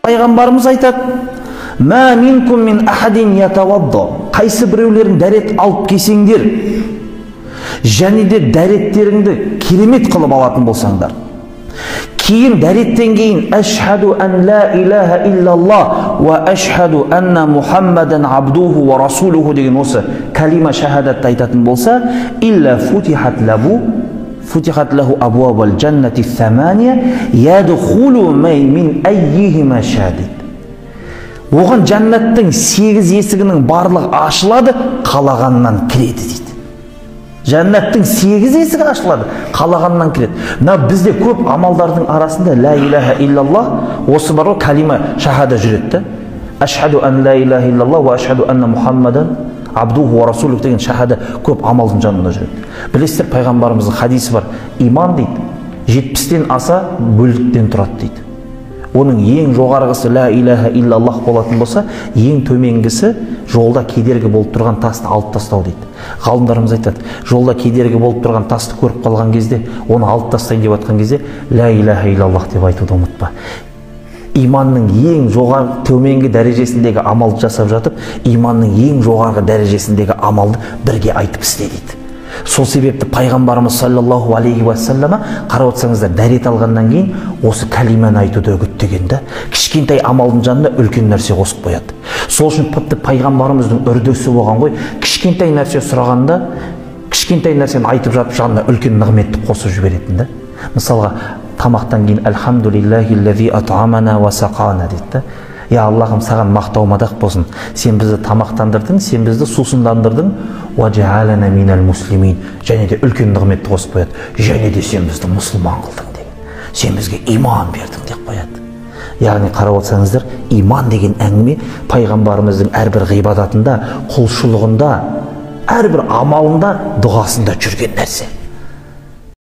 Пайғамбарымыз айтады: «Ма минкум мин ахадин ятавадда». Қайсы біреулерің дәрет алып келсеңдер, және де дәреттеріңді керемет қылып алатын болсаңдар, кейін дәреттен кейін ашхаду ан ла илаха иллаллах уа ашхаду анна мухаммадан абдуху ва расулуху деген осы калима шахадатты айтатын болса, илля футихат лаху футихат лаху абуабал джаннати самания ядхулу мин аййихима ша дейді. Оған жәннаттың 8 есігінің барлығы ашылады, қалағаннан кіреді дейді. Жәннаттың 8 есігі ашылады, қалағаннан кіреді. Мына бізде көп амалдардың арасында ла илаха иллаллах осы бар ғой, калима шахада жүреді да. Ашхаду ан ла илаха иллаллах уа ашхаду анна мухаммадан абдуху уа расулух деген шахада көп амалдың жанында жүреді. Білесіздер, пайғамбарымыздың хадисі бар. Иман дейді, 70-тен аса бөліктен тұрады дейді. Оның ең жоғарғысы ла илаха иллаллах болатын болса, ең төменгісі жолда кедергі болып тұрған тасты алып тастау дейді. Ғалымдарымыз айтады, жолда кедергі болып тұрған тасты көріп қалған кезде, оны алып тастайын деп жатқан кезде, ла илаха иллаллах деп айтуды ұмытпа. Иманның ең жоғары төменгі дәрежесіндегі амалды жасап жатып, иманның ең жоғарғы дәрежесіндегі амалды бірге айтып істе дейді. Сол себепті пайғамбарымыз саллаллаху алейхи уассаллама, қарап отырсаңыздар, дәрет алғаннан кейін осы кәлиманы айтуды үгіттеген да, кішкентай амалдың жанына үлкен нәрсе қосып қояды. Сол үшін тіпті пайғамбарымыздың үрдісі болған ғой, кішкентай нәрсе сұрағанда, кішкентай нәрсені айтып жатып жанына үлкен нығметті қосып жіберетін да. Мысалға, тамақтан кейін альхамдулиллахи ат'амана уа сақана дейді да. Я Аллахым, саған мақтау мадақ болсын. Сен бізді тамақтандырдың, сен бізді сусындандырдың. Уа жаалана минал муслимин. Және де үлкен нығметті қосып қояды. Және де сен бізді мұсылман қылдың деген. Сен бізге иман бердің деп қояды. Яғни қарап отырсаңыздар, иман деген әңгіме пайғамбарымыздың әрбір ғибадатында, құлшылығында, әрбір амалында, дұғасында жүрген нәрсе.